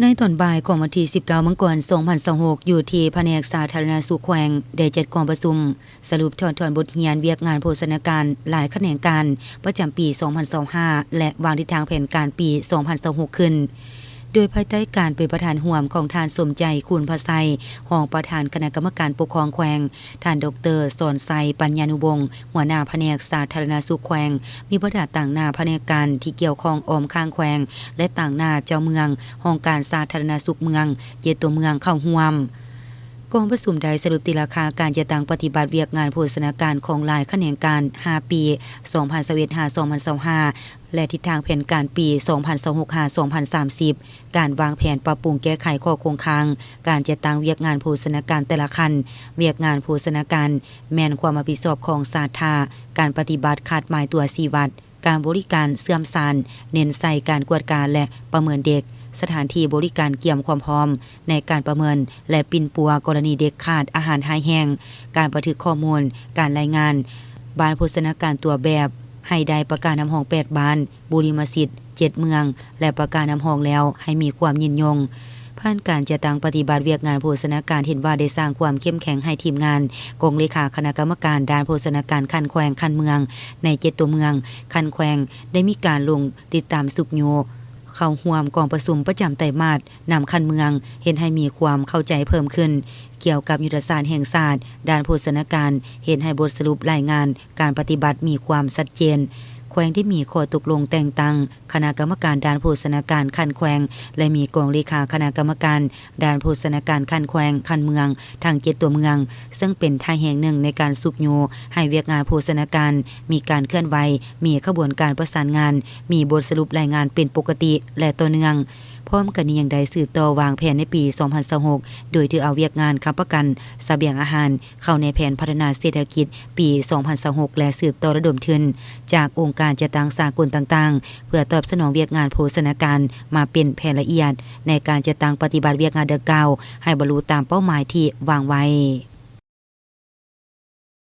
ໃນຕອນບ່າຍຂອງວັນທີສິບເກົ້າ ມັງກອນ ສອງພັນຊາວຫົກ ຢູ່ທີ່ພະແນກສາທາລະນະສຸກແຂວງ ໄດ້ຈັດກອງປະຊຸມສະຫຼຸບຖອດຖອນບົດຮຽນວຽກງານໂພຊະນາການຫຼາຍຂະແໜງການ ປະຈຳປີສອງພັນຊາວຫ້າ ແລະ ວາງທິດທາງແຜນການປີສອງພັນຊາວຫົກຂຶ້ນ ໂດຍພາຍໃຕ້ການເປັນປະທານຮ່ວມຂອງທ່ານ ສົມໃຈ ຄູນພະໄຊ ຮອງປະທານຄະນະກຳມະການປົກຄອງແຂວງ, ທ່ານ ດອກເຕີ ສອນໄຊ ປັນຍານຸວົງ ຫົວໜ້າພະແນກສາທາລະນະສຸກແຂວງ, ມີບັນດາຕາງໜ້າພະແນກການທີ່ກ່ຽວຂ້ອງອ້ອມຂ້າງແຂວງ ແລະ ຕາງໜ້າເຈົ້າເມືອງ, ຫ້ອງການສາທາລະນະສຸກເມືອງ ເຈັດຕົວເມືອງເຂົ້າຮ່ວມ. ກອງປະຊຸມໄດ້ສະຫຼຸບຕີລາຄາການຈັດຕັ້ງປະຕິບັດວຽກງານໂພຊະນາການຂອງຫຼາຍຂະແໜງການຫ້າປີ ສອງພັນຊາວເອັດ ຫາ ສອງພັນຊາວຫ້າ ແລະ ທິດທາງແຜນການປີສອງພັນຊາວຫົກ ຫາ ສອງພັນສາມສິບ, ການວາງແຜນປັບປຸງແກ້ໄຂຂໍ້ຄົງຄ້າງ, ການຈັດຕັ້ງວຽກງານໂພຊະນາການແຕ່ລະຂັ້ນ, ວຽກງານໂພຊະນາການແມ່ນຄວາມຮັບຜິດຊອບຂອງສາທາ, ການປະຕິບັດຄາດໝາຍຕົວຊີ້ວັດ, ການບໍລິການເຊື່ອມສານ, ເນັ້ນໃສ່ການກວດກາ ແລະ ປະເມີນເດັກ, ສະຖານທີ່ບໍລິການກຽມຄວາມພ້ອມໃນການປະເມີນ ແລະ ປິ່ນປົວກໍລະນີເດັກຂາດອາຫານຮ້າຍແຮງ, ການບັນທຶກຂໍ້ມູນ, ການລາຍງານ, ບ້ານໂພຊະນາການຕົວແບບ ໃຫ້ໄດ້ປະການຮັບຮອງແປດບ້ານ, ບຸລິມະສິດເຈັດເມືອງ ແລະ ປະການຮັບຮອງແລ້ວໃຫ້ມີຄວາມຍືນຍົງ. ຜ່ານການຈັດຕັ້ງປະຕິບັດວຽກງານໂພຊະນາການ ເຫັນວ່າໄດ້ສ້າງຄວາມເຂັ້ມແຂງໃຫ້ທີມງານກອງເລຂາຄະນະກຳມະການດ້ານໂພຊະນາການຂັ້ນແຂວງ, ຂັ້ນເມືອງ ໃນເຈັດຕົວເມືອງ, ຂັ້ນແຂວງ ໄດ້ມີການລົງຕິດຕາມຊຸກຍູ້ເຂົ້າຮ່ວມກອງປະຊຸມປະຈຳໄຕມາດນຳຂັ້ນເມືອງ, ເຮັດໃຫ້ມີຄວາມເຂົ້າໃຈເພີ່ມຂຶ້ນກ່ຽວກັບຍຸດທະສາດແຫ່ງຊາດດ້ານໂພຊະນາການ, ເຮັດໃຫ້ບົດສະຫຼຸບລາຍງານ ການປະຕິບັດມີຄວາມຊັດເຈນ. ແຂວງໄດ້ມີຂໍ້ຕົກລົງແຕ່ງຕັ້ງຄະນະກຳມະການດ້ານໂພຊະນາການຂັ້ນແຂວງ ແລະ ມີກອງເລຂາຄະນະກຳມະການດ້ານໂພຊະນາການຂັ້ນແຂວງ, ຂັ້ນເມືອງ ທັງເຈັດຕົວເມືອງ, ເຊິ່ງເປັນທ່າແຮງໜຶ່ງໃນການຊຸກຍູ້ໃຫ້ວຽກງານໂພຊະນາການມີການເຄື່ອນໄຫວ, ມີຂະບວນການປະສານງານ, ມີບົດສະຫຼຸບລາຍງານເປັນປົກກະຕິ ແລະ ຕໍ່ເນື່ອງ. ພ້ອມກັນນີ້ຍັງໄດ້ສືບຕໍ່ວາງແຜນໃນປີສອງພັນຊາວຫົກ ໂດຍຖືເອົາວຽກງານຄ້ຳປະກັນສະບຽງອາຫານ ເຂົ້າໃນແຜນພັດທະນາເສດຖະກິດປີສອງພັນຊາວຫົກ ແລະ ສືບຕໍ່ລະດົມທຶນຈາກອົງການຈັດຕັ້ງສາກົນຕ່າງໆ ເພື່ອຕອບສະໜອງວຽກງານໂພຊະນາການມາເປັນແຜນລະອຽດໃນການຈັດຕັ້ງປະຕິບັດວຽກງານດັ່ງກ່າວ ໃຫ້ບັນລຸຕາມເປົ້າໝາຍທີ່ວາງໄວ້.